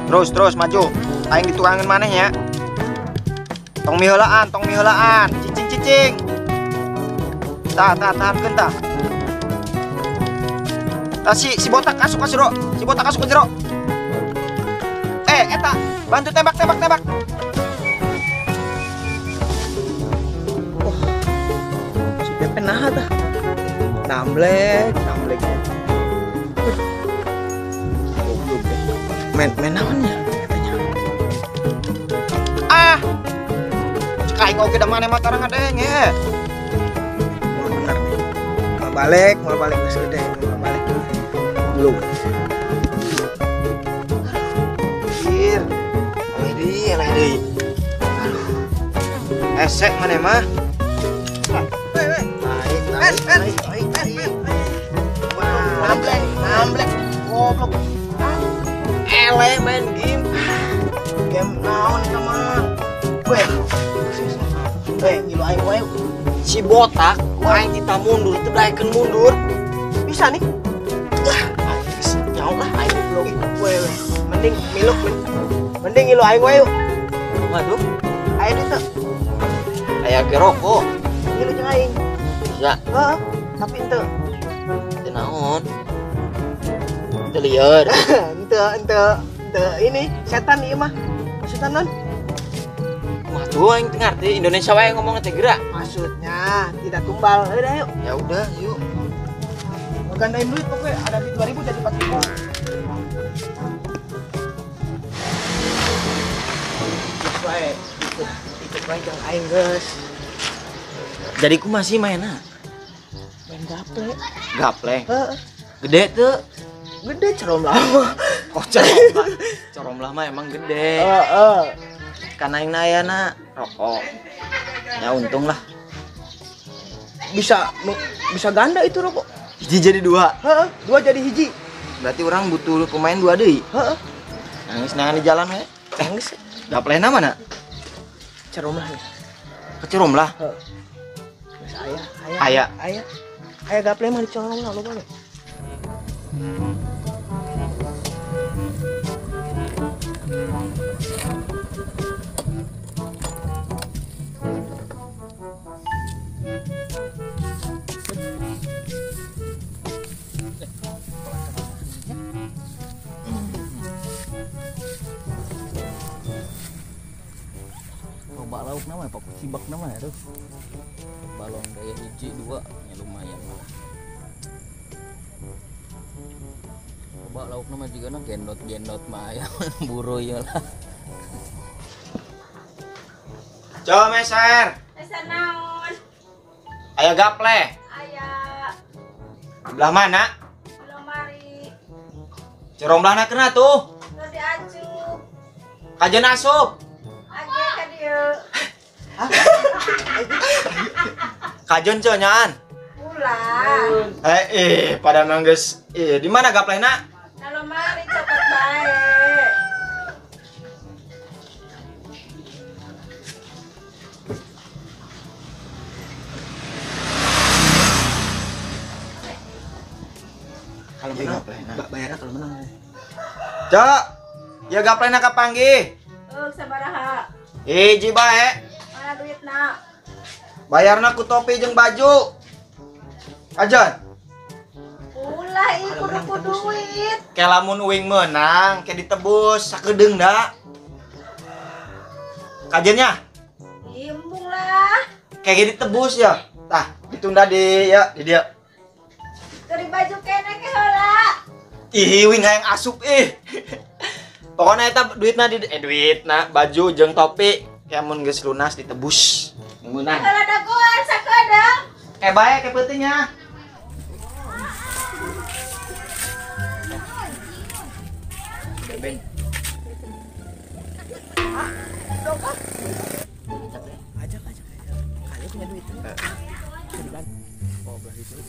Terus terus maju. Aing ditukangan maneh ya. Tong miheulaan, tong miheulaan. Cicing cicing. Tah tah tahankeun tah. Tah si botak asup ka jero. Si botak asup ka jero. Eta bantu tembak tembak tembak. Oh, si Pepe naha tah. Namblek, namblek. Goblok deh. Main main naon nya katanya. Ah. Cek aing oge da maneh mah tarang ngadenge. Mau bener nih. Mau balik geus gede, mau balik. Belum. Anjir. Eleh deui, Aduh. Esek maneh mah. Weh, weh. Naik, naik, naik, naik, naik. Namblek, namblek. Goblok. Eleh main game. Game naon eta mah? Weh. Weh, ngilu aing wae. Si botak, ku aing tita mundur, teu daekeun mundur. Bisa nih. Ah, geus nyaho lah aing goblok. Weh, weh. Mending miluk, mending ngilu aing wae yuk. Waduh, Aya duit teu? Aya ge rokok. Ngilu jeung aing. Bisa. Heeh, tapi henteu. Teu naon? Teu lieur. Henteu, henteu, henteu ini setan ieu mah. Maksudna non? Waduh, aing teu ngarti Indonesia wae ngomong teh geura. Maksudnya tidak tumbal. Udah yuk. Ya udah, yuk. Gandain duit pokoknya ada duit 2000 jadi 4000. Terus wae ikut ikut wae jeung aing geus. Jadi ku masih mainna? Main gaple. Gaple. Heeh. Gede teu? Gede cerom lama. Oh, cerom lah. Cerom lah mah emang gede. Heeh. Karena aing ayana rokok. Ya untung lah. Bisa bisa ganda itu rokok. Hiji jadi dua. Heeh, dua jadi hiji. Berarti orang butuh pemain dua deui. Heeh. Nangis nangan di jalan we. Nangis. Gaplehna mana? Cerom lah. Kecerom lah. Heeh. Geus aya, aya. Aya. Aya. Aya gaple mah di cerom lah loba we. Loba lauk nama pak cibak nama ya tuh. Balong gaya hiji dua ya lumayan lah. Loba lauk nama juga na gendot gendot mah ya buru ya lah. Coba meser. Meser naon? Aya gaple. Aya. Belah mana? Lemari. Cerom belahna kena tuh. Terus diacup. Kajeun asup. Age ka dieu. Kajeun ceu nyaan. Ulah. Pada mangges. Di mana gaplehna? Na lemari copot bae. Kalau menang, bayarnya kalau menang. Cok, ya gaplehna kapanggih. Sabaraha? Hiji bae. Mana duitna? Bayarna ku topi jeung baju. Ajan. Ulah ih kudu ku duit. Ke lamun uing meunang, ke ditebus sakedeung da. Kajennya? Imbung lah. Kayak ditebus ya. Tah, ditunda di ya di dia. Dari baju kene ke heula. Ih, uing hayang asup ih. Pokoknya eta duitna di duitna baju jeung topi kayak mun geus lunas ditebus. Meunang. Heula dagoan sakedeung. Kayak bae ke peutingnya. Ben. Ajak ajak. Kalian punya duit. Oh, belah itu.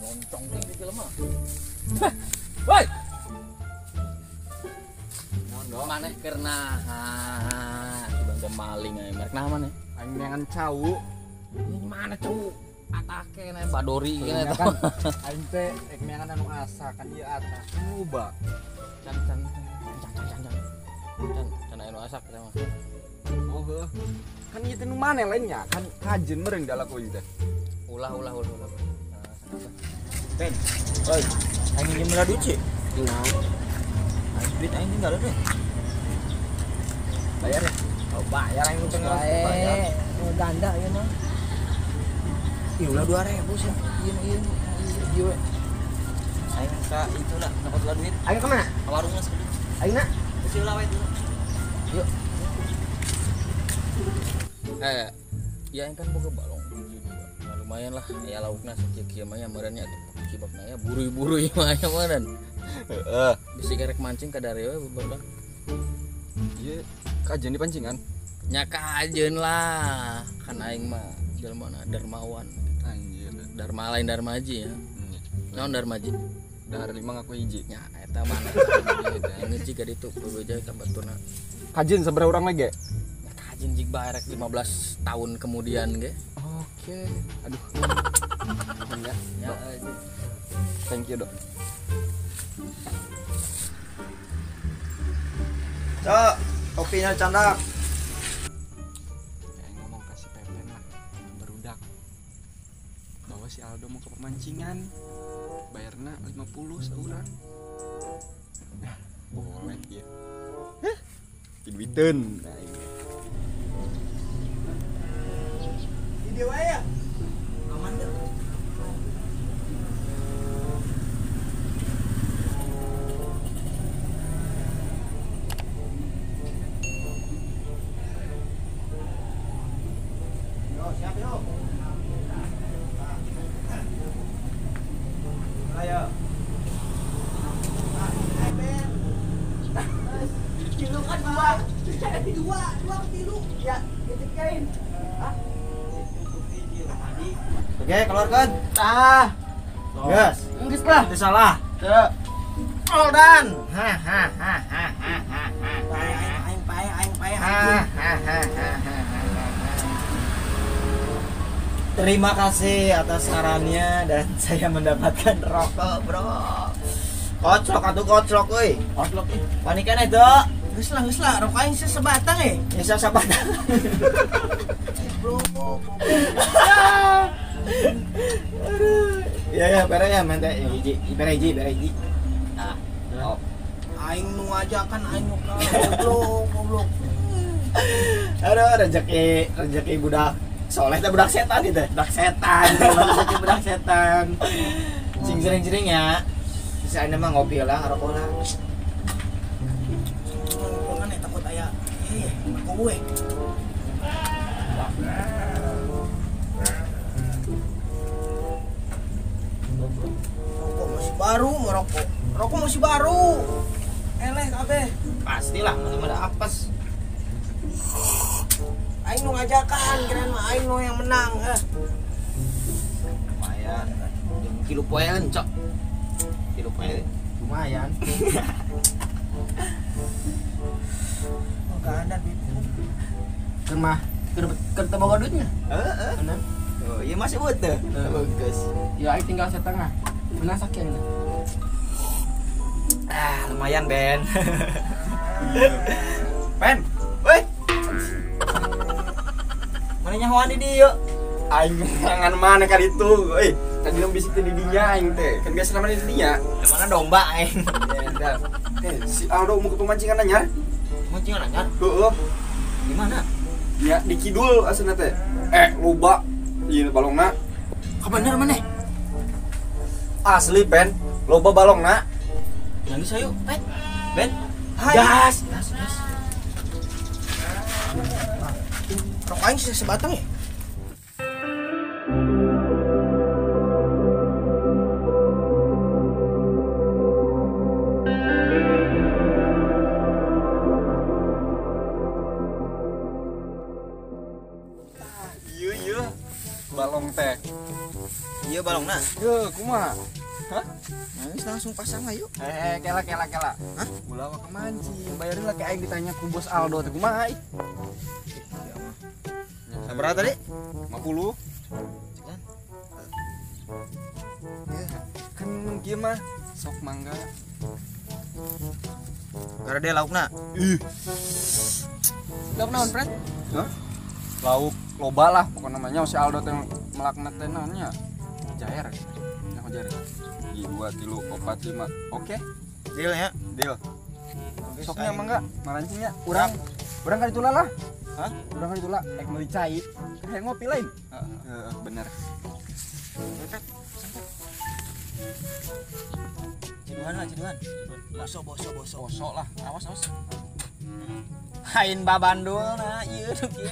Nyoncong tinggi film mah. Woi. Mondong maneh keur naha. Si bangga maling ae merek naha maneh? Aing neangan cau. Ini mana cau? Atake na badori kene eta. Kan aing teh rek meangan anu asa kan ieu atak. Loba. Can can can can can. Can can anu asak eta mah. Oh heuh. Kan ieu teh nu maneh lain nya, kan kajen meureun da laku ieu teh. Ulah ulah ulah ulah. Ben. Oi. Aing minjem heula duit sih. Naon? Aing duit aing tinggal deh. Bayar ya? Oh, bayar aing cenah. Bayar. Ganda ieu mah. Ih, ulah 2000 sih. Ieu ieu ieu. Aing ka itu lah, dapat lah duit. Aing ke mana? Ka warung lah saeutik. Aing na? Geus ulah we dulu. Yuk. Ya aing kan boga balong hiji dua. Nah, lumayan lah, ya laukna sakieu-kieu mah nya meureun nya kibakna ya buru-buru ieu mah nya meureun. Heeh. Bisi kerek mancing ka dari we barudak. Ieu kajen di pancingan? Nya kajen lah, kan aing mah jelema na dermawan. Anjir. Dharma lain Darmaji ya. Naon Darmaji? Dahar 5 ngaku hiji. Nya eta mana. Yang hiji ka ditu bebeja ka baturna. Kajen sabaraha urang lagi? Nya kajen jig barek 15 tahun kemudian ge. Oke. Aduh. Ya. Ya. Thank you, Dok. Cok, kopinya candak. Kayak ngomong kasih Pepen lah, barudak. Bahwa si Aldo mau ke pemancingan, bayarnya 50 seorang. Nah, boleh ya. Hah? Duiteun. Nah, ini. Di dia wae ya. Aman deh. Siap yuk. Ayo. Tilu kan dua. Dua tilu. Ya, ditikain. Hah? Oke, keluarkan. Ah. Gas. Geus lah. Itu salah. Tuh. All done. Ha ha ha ha ha ha. Aing pae, aing pae, Ha ha ha ha ha. Terima kasih atas sarannya dan saya mendapatkan rokok, bro. Koclok atuh koclok euy. Koclok ih. Panikan itu. Geus lah, rokok aing sebatang eh. Bisa sebatang. Bro. Aduh. Ya ya, bere ya mente hiji, bere hiji, bere hiji. Nah, oh. Aing nu ngajakan aing nu goblok, goblok. Aduh, rezeki budak soleh teh budak setan itu, budak setan, rezeki budak setan. Sing sering-sering ya. Bisa anda mah ngopi lah, ngerokok lah. Kan ya takut aya. Kowe. Rokok masih baru, merokok. Rokok masih baru. Eleh kabeh. Pastilah, mana ada apes. Aing nu ngajakan, kirain mah aing nu yang menang. Lumayan. Kilo poeun, Cok. Kilo poeun. Lumayan. Oh, gak ada duit. Keur mah, keur teu boga duitnya. Heeh. Bener. Oh, ieu masih butuh. Bagus. Ya aing tinggal setengah. Menang sakieu. Ah, lumayan, Ben. Ben. Woi. Mana nyahoan di dieu? Aing ngangan mana ka ditu, euy. Tadi nu bisi teh di dinya aing teh. Kan biasa namanya di dinya. Mana domba aing. Ya, si Aldo mau ke pemancingan anyar? Pemancingan anyar? Heeh. Di mana? Ya, di kidul asana teh. Loba ieu balongna. Kabener maneh? Asli, Ben. Loba balongna. Nangis ayo, Ben. Ben. Gas. Gas, gas. Rokok aing sisa sebatang ya? Iya, balong teh. Iya balongna. Heuh, kumaha? Hah? Nangis langsung pasang ayo. Kela kela kela. Hah? Ulah mah kemancing. Bayarin lah ke aing ditanya ku bos Aldo teh kumaha ih. Sabaraha tadi? 50. Cekan. kieu mah. Sok mangga. Garede laukna. Ih. Lauk naon, Fred? Hah? Lauk loba lah pokokna mah nya si Aldo teh melakna teh naon nya. Jair. Nyaho jair. 1 2 3 4 5. Oke. Deal nya. Deal. Soknya mangga, marancingnya. Urang ka ditula lah. Hah? Urang ka ditula ek meuli cai. Hayang ngopi lain. Heeh, bener. Ciduhan lah, ciduhan. Boso. Boso lah. Awas, awas. Hain babandul na ieu nu kieu.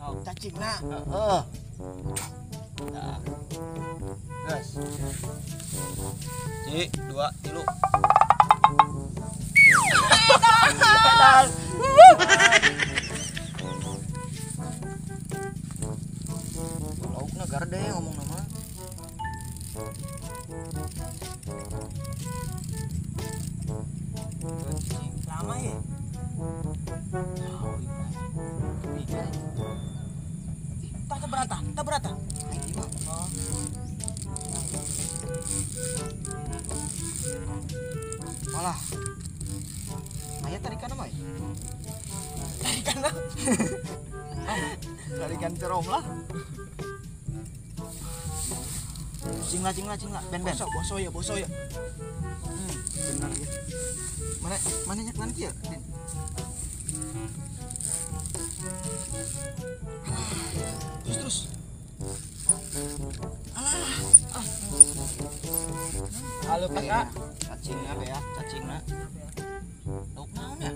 Oh. Cacingna. Heeh. Tah. Gas. 1 2 3. Pedal. Laukna garde ngomong nama. Lama ya? Tak berata. Oh. Malah. Aya tarikan apa ya? Tarikan lah. Tarikan cerom lah. Cingla, ben. Boso ya. Benar ya. Mana nyaklan kieu, Din? Terus. Alah. Ah. Halo, Pak. Cacingna ya, cacingna. Lauk naon ya?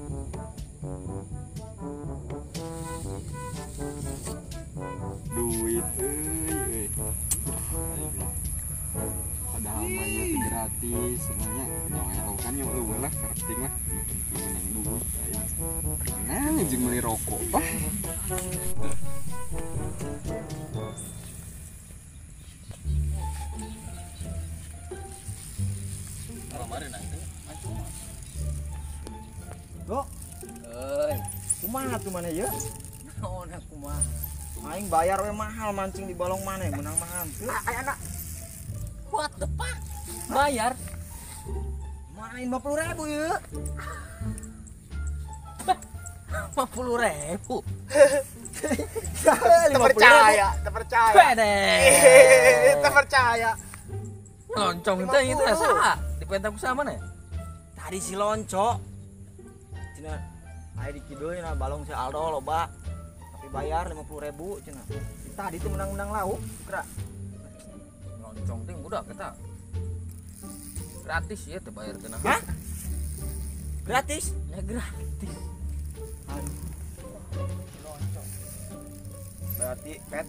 Duit euy. Padahal mah ieu teh gratis sebenarnya nyawa laukan nyawa eueuh lah penting lah nu penting menang duit aing. Menang jeung meuli rokok bah. Lo, euy, kumaha tuh mana ya? Naon kumaha? Aing bayar we mahal mancing di balong mana menang mahal. Aya anak. What the fuck? Bayar? Main 50.000 ya. 50.000. Terpercaya, terpercaya. Pede. Terpercaya. Loncong teh itu saha? Dipenta ku sama mana? Tadi si Lonco. Cina aya di kidul na balong si Aldo loba. Tapi bayar 50.000 cina. Tadi tuh menang-menang lauk, kra. Loncong teh udah kita. Gratis ya teh bayar teh. Hah? Gratis? Ya gratis. Aduh. Lonco. Berarti pet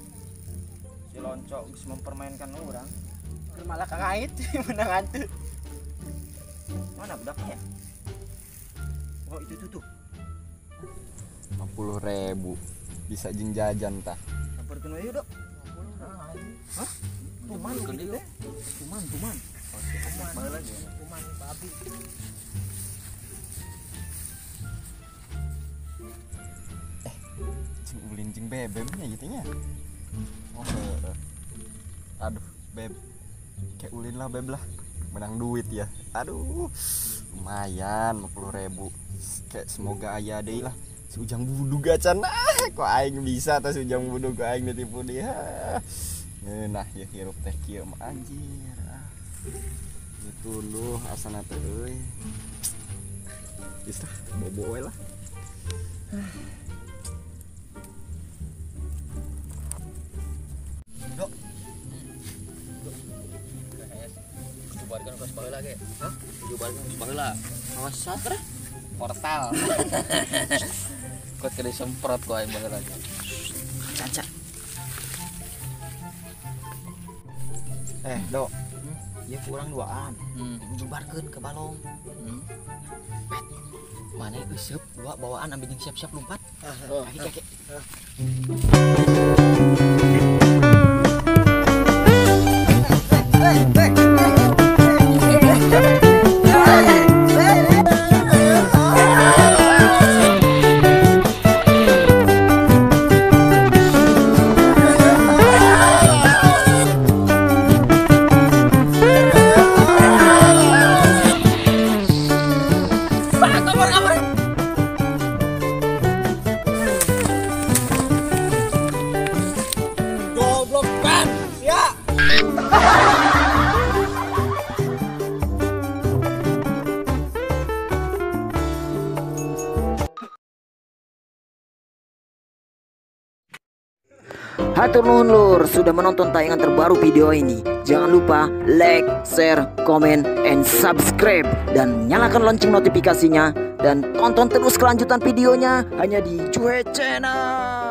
si Lonco geus mempermainkan orang. Malah kangait menang hantu. Mana budaknya ya? Oh itu tuh. 50.000 bisa jeung jajan tah. Saperkeun we yuk, Dok. Hah? Tuman gitu deh. Tuman. Tuman babi. Jeung ulin jeung bebem nya gitu nya. Oh, aduh, beb. Kayak ulin lah beb lah. Menang duit ya. Aduh, lumayan 50.000. Kayak semoga aya deui lah. Si Ujang budug acan. Ah, kok aing bisa tah si Ujang budug kok aing ditipu dia. Ngeunah ya hirup teh kieu mah anjir. Ah. Ditunduh asana teh euy. Geus lah, bobo we lah. Dok. Jubarkeun geus baheula ge. Hah? Jubarkeun geus baheula. Awas saker. Portal. Kok kena disemprot ku aing baheula. Caca. Dok. Ieu kurang duaan. Jubarkeun ke balong. Pet. Mana euseup dua bawaan ambil jeung siap-siap lompat. Kaki-kaki. Hatur nuhun lur sudah menonton tayangan terbaru video ini. Jangan lupa like, share, comment, and subscribe. Dan nyalakan lonceng notifikasinya. Dan tonton terus kelanjutan videonya hanya di Juhe Channel.